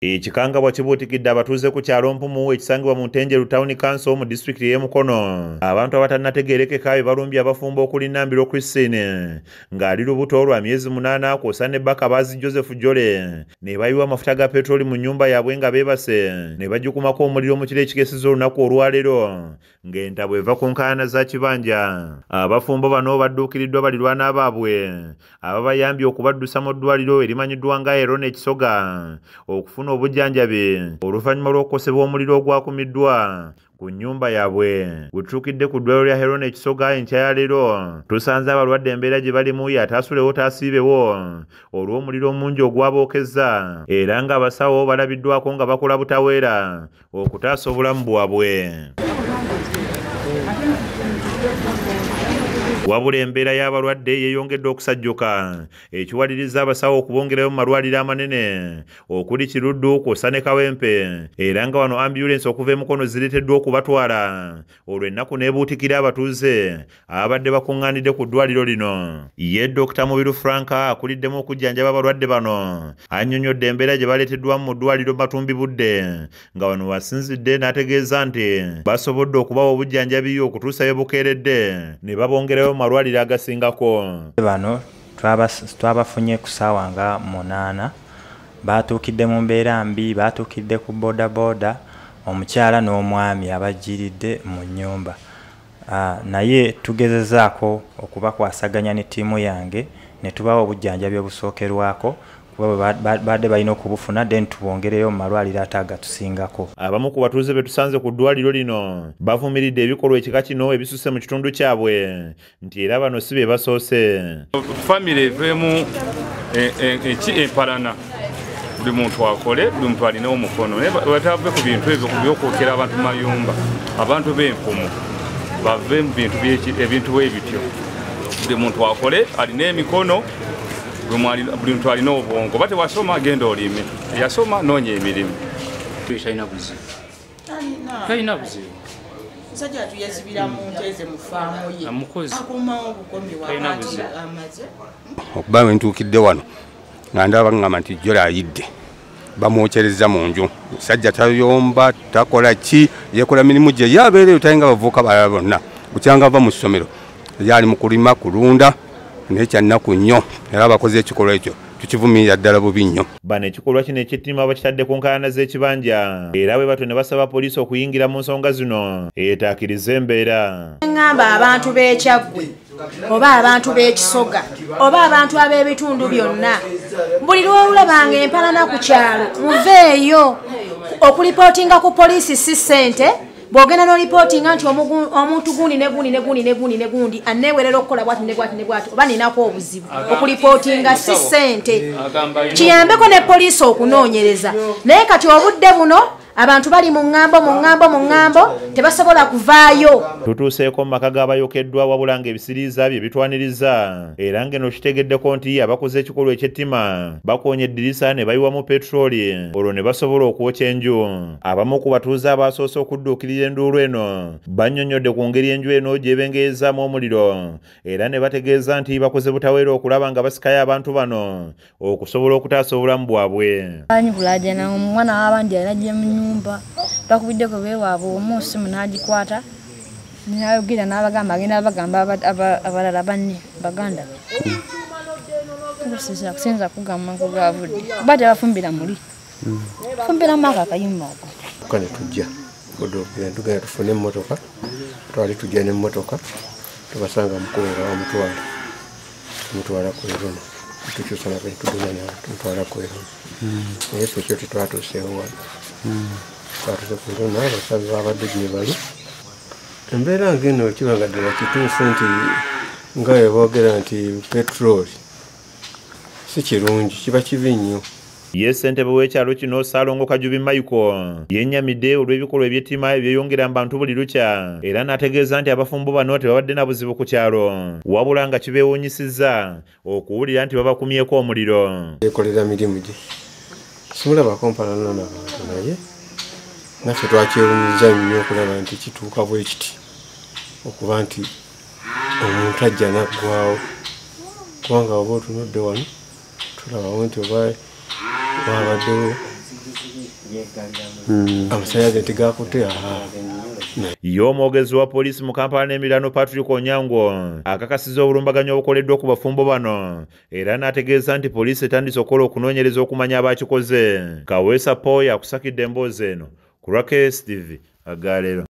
Ekikangabwa kibuutikidde abatuuze ku kyalo Mpumu ekisangibwa mu Ntenjeru Town Council mu disitulikiti y'e Mukono. Abantu abatannategeerekeka be balumbye abafumbo okuli Nambiro Christine ng'ali lubuto lwa myezi 8 kw'ossa ne Bakabazi Joseph Jole ne bayiwa amafuta ga petroli mu nnyumba yaabwe nga beebase ne bagikumako omuliro mu kiro ekikeesezza olunaku olwaleero ng'entabwe eva ku nkaayana za kibanja. Abafumbo bano badduukiriddwa balirwana baabwe ababayambye okubaddusa mu ddwaliro erimanyiddwa nga Erona e Kisoga okufuna obujjanjabi oluvannyuma lw'okukosebwa omuliro ogwakumiddwa ku nnyumba yaabwe. Wetutuukidde ku ddwaliro lya Herona e Kisoga enkya ya leero tusanze abalwadde embeera gye balimu y'ataasulewo taasiibewo olw'omuliro omungi ogwabookezza era ng'abasawo balabiddwako nga bakola butaweera okutaasa obulamu bwabwe. Wabula embeera y'abalwadde yeeyongedde okusajjuka ekiwaliriza abasawo okubongerayo mu malwaliro amanene okuli Kiruddu kw'ossa ne Kawempe era nga wano ambulensi okuva e Mukono zireeteddwa okubatwala olwo ennaku n'ebuutikira abatuuze ababadde bakuŋŋaanidde ku ddwaliro lino. Ye Dr. Mubiru Frank akuliddemu okujjanjaba abalwadde bano annyonnyodde embeera gye baleeteddwamu mu ddwaliro matumbi budde nga wano wasinzidde n'ategeeza nti basobodde okubawa obujjanjabi okutuusa we bukeeredde ne babongerayo malwaliro agasingako. Bano twabafunye ku ssaawa nga 8 baatuukidde mu mbeera mbi, baatuukidde ku bodaboda omukyala n'omwami abajjiridde mu nnyumba. Naye tugezezaako okubakwasaganya ne ttiimu yange ne tubawa obujjanjabi obusookerwako kuba badde balina okubufuna then tubongereyo mu malwaliro ate agatusingako. Abamu ku batuuze be tusanze ku ddwaliro lino bavumiridde ebikolwa ekika kino ebisuse mu kitundu kyabwe nti era bano si be basoose. Famire eveemu empalana, buli muntu akole, buli muntu alina omukono naye batave ku bintu ebyo byokwokera abantu mayumba, abantu b'empumu bave mu bintu ebintu bwe bityo. Buli muntu akole alina emikono, buli muntu alina obwongo, bate wasoma agenda olime, yasoma noonya emirimu. Talina buzibu, talina buzibu. Musajja atuyazibira mu nte ze mu faamu ye akomawo obukomi wakati amaze. Okuba bwe ntuukidde wano nga ndaba baŋŋamba nti Jole ayidde, bamwokyereza mu nju. Musajja tayomba, takola ki, yeekola mirimu gye, ye abeereyo talinga bavubuka balala bonna. Bukyanga ava mu ssomero ye ali mu kulima kulunda, naye kyannaku nnyo era abakoze ekikolwa ekyo tukivumirira ddala bubi nnyo. Bano ekikolwa kino eky'ettima bakitadde ku nkaayana z'ekibanja era bwe batyo ne basaba poliisi okuyingira mu nsonga zino etaakirize embeera. Ŋŋamba abantu b'Ekyaggwe oba abantu b'Ekisoga oba abantu ab'ebitundu byonna, buli lw'olabanga empalana ku kyalo muveeyo. Okulipootinga ku poliisi si ssente, bw'ogenda n'olipootinga nti omuntu gundi ne gundi ne gundi ne gundi ne gundi aneewerera okukola bwati ne bwati ne bwati oba ninako obuzibu, okulipootinga si ssente, kiyambeko ne poliisi okunoonyereza. Naye kati obudde buno abantu bali mu ŋŋambo mu ŋŋambo mu ŋŋambo tebasobola kuvaayo. Tutuuseeko mu maka g'abayokeddwa wabula ng'ebisiriiza bye bitwaniriza era ng'eno kitegeddeko nti abakoze ekikolwa eky'ettima bakoonye eddirisa ne bayiwamu petroli olwo ne basobola okwokya enju. Abamu ku batuuze abasoose okudduukirira enduulu eno bannyonnyodde ku ngeri enju eno gy'ebengeyezaamu omuliro era ne bategeeza nti bakoze butaweera okulaba nga basikayo abantu bano okusobola okutaasa obulamu bwabwe. Omwana w'abandi yali mu nyumba bakubiddeko beewaabwe omu ssimu n'agikwata n'ayogera n'abagamba agenda abagamba abalala banne baganda be. Kusinza kugamba nkugavudde kuba tebafumbira muli fumbira maaka akayumba ako. Kane tujja tugenda tufune emmotoka, twali tujja n'emmotoka tubasanga mukulu nga bamutwala tumutwala ku Erona, tukyusa naffe tugenda tumutwala ku Erona, naye ffe ekyo tetwatuuseewo wano. Twatuuse ku Erona abasabi babadde gye bali. Embeera ng'eno kiba nga ddala kituufu nti nga bwe boogera nti petroli si kirungi, kiba kibi nnyo. Ye ssentebe w'ekyalo kino Ssaalongo Kajubi Michael yennyamidde olw'ebikolwa eby'ettima ebyeyongera mu bantu buli lukya era n'ategeeza nti abafumbo bano tebabadde na buzibu ku kyalo wabula nga kibeewuunyisizza okuwulira nti babakumyeko omuliro. Yeekolera mirimu gye, simulabako mpalana n'abantu naye naffe twakyewuunyizza nnyo okulaba nti kituuka bwe kiti okuba nti omuntu ajja n'aggwawo kubanga oba otunudde wano tulabawo nti oba wabaddewo Amasanyalaze tegakutte. Ye omwogezi wa poliisi mu Kampala n'emiriraano Patrick Onyango akakasizza obulumbaganyi obukoleddwa ku bafumbo bano era n'ategeeza nti poliisi etandise okukola okunoonyereza okumanya abakikoze. Kaweesa Paul yakusakidde emboozi eno ku lwa KSTV agaleero.